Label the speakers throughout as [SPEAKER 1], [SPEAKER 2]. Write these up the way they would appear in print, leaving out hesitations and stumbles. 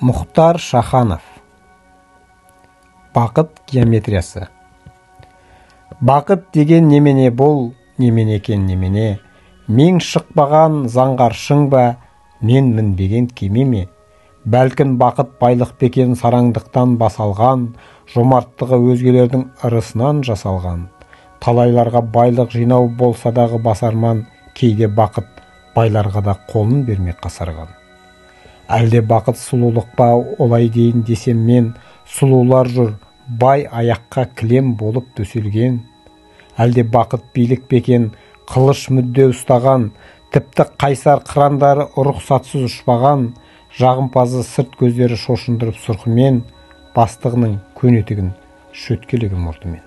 [SPEAKER 1] Мұхтар Шаханов. Бақыт геометриясы. Бақыт деген немене бұл, немене екен немене? Мен шықпаған заңғар шың ба, мен мінбеген кеме ме? Бәлкім бақыт байлық бекен сараңдықтан басалған, жомарттығы өзгелердің ырысынан жасалған. Талайларға байлық жинау болса дағы басарман, кейде бақыт байларға да қолын бермей қасарған. Әлде бақыт сұлулық па, олай дейін десем мен, сұлулар жүр, бай аяққа кілем болып төселген. Әлде бақыт билік бекен, қылыш мүдде ұстаған, тіпті қайсар қырандары рұқсатсыз ұшпаған, жағымпазы сырт көздері шошындырып сұрқымен, бастығының көнетігін шөткелеген мұртымен.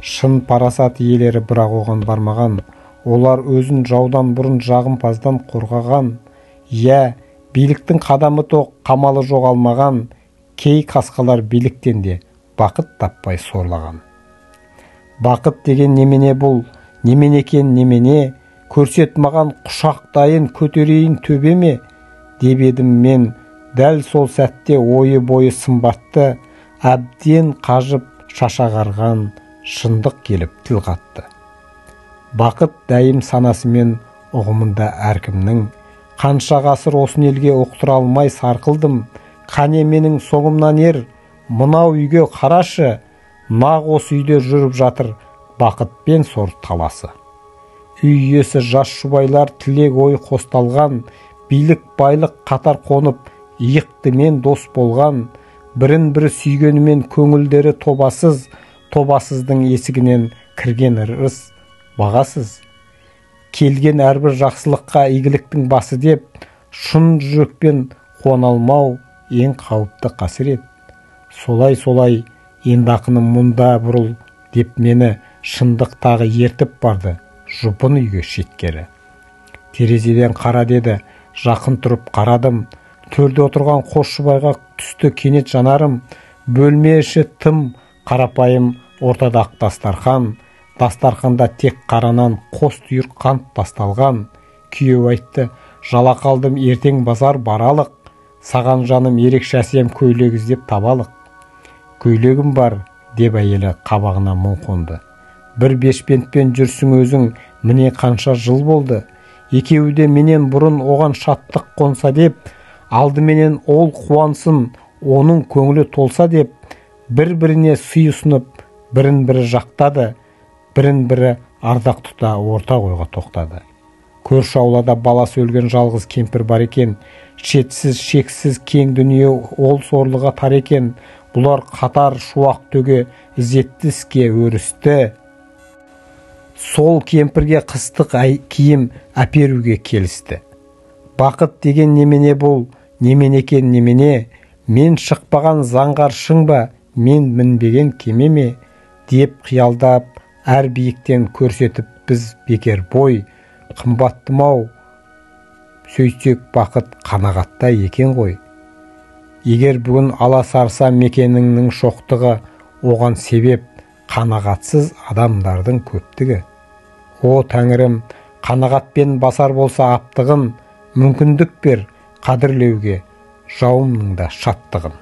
[SPEAKER 1] Шын парасат иелері бірақ оған бармаған, олар өзін жаудан бұрын жағымпаздан қорғаған. Иә, биліктің қадамы тоқ, қамалы жоқ алмаған, кей қасқалар биліктен де бақыт таппай сорлаған. Бақыт деген немене бұл, немене екен немене, көрсет маған құшақтайын, көтерейін төбеме, деп едім мен, дәл сол сәтте ойы бойы сымбатты, әбден қажып шашағарған шындық келіп тіл қатты. Бақыт дәйім санасымен ұғымында әркімнің, қанша ғасыр осын елге ұқтыра алмай сарқылдым, қане менің соңымнан ер, мынау үйге қарашы, нақ осы үйде жүріп жатыр бақытпен сор таласы. Үй иесі жас жұбайлар тілек ой қосталған, билік байлық қатар қонып, иықтымен дос болған, бірін бірі сүйгенімен көңілдері тобасыз, тобасыздың есігінен кірген ырыс бағасыз. Келген әрбір жақсылыққа игіліктің басы деп, шын жүрекпен қуана алмау ең қауіпті қасірет. Солай-солай енді ақыным мұнда бұрыл деп мені шындық тағы ертіп барды жұпын үйге шеткері. Терезеден қара деді, жақын тұрып қарадым. Төрде отырған қос жұбайға түсті кенет жанарым. Бөлме іші тым қарапайым, ортада ақ дастархан. Дастарханда тек қаранан қос түйір қант тасталған. Күйеу айтты, жалақы алдым, ертең базар баралық. Саған жаным ерекше әсем көйлек іздеп табалық. Көйлегім бар, деп әйелі қабағына мұң қонды. Бір бешпентпен жүрсің өзің, міне қанша жыл болды. Екеуі де менен бұрын оған шаттық қонса деп, алдыменен ол қуансын, оның көңілі толса деп, бір-біріне сый ұсынып, бірін бірі жақтады, бірін бірі ардақ тұта орта ойға тоқтады. Көрші аулада баласы өлген жалғыз кемпір бар екен, шетсіз шексіз кең дүние ол сорлыға тар екен. Бұлар қатар шуақ төге ізетті іске өрісті. Сол кемпірге қыстық киім әперуге келісті. Бақыт деген немене бұл, немене екен немене, мен шықпаған заңғар шың ба, мен мінбеген кеме ме, деп қиялдап, әр биіктен көрсетіп біз бекер бой, қымбаттым-ау, сөйтсек бақыт қанағатта екен ғой. Егер бүгін аласарса мекеніңнің шоқтығы, оған себеп қанағатсыз адамдардың көптігі. О тәңірім, қанағатпен басар болса аптығын, мүмкіндік бер қадірлеуге жауымның да шаттығын.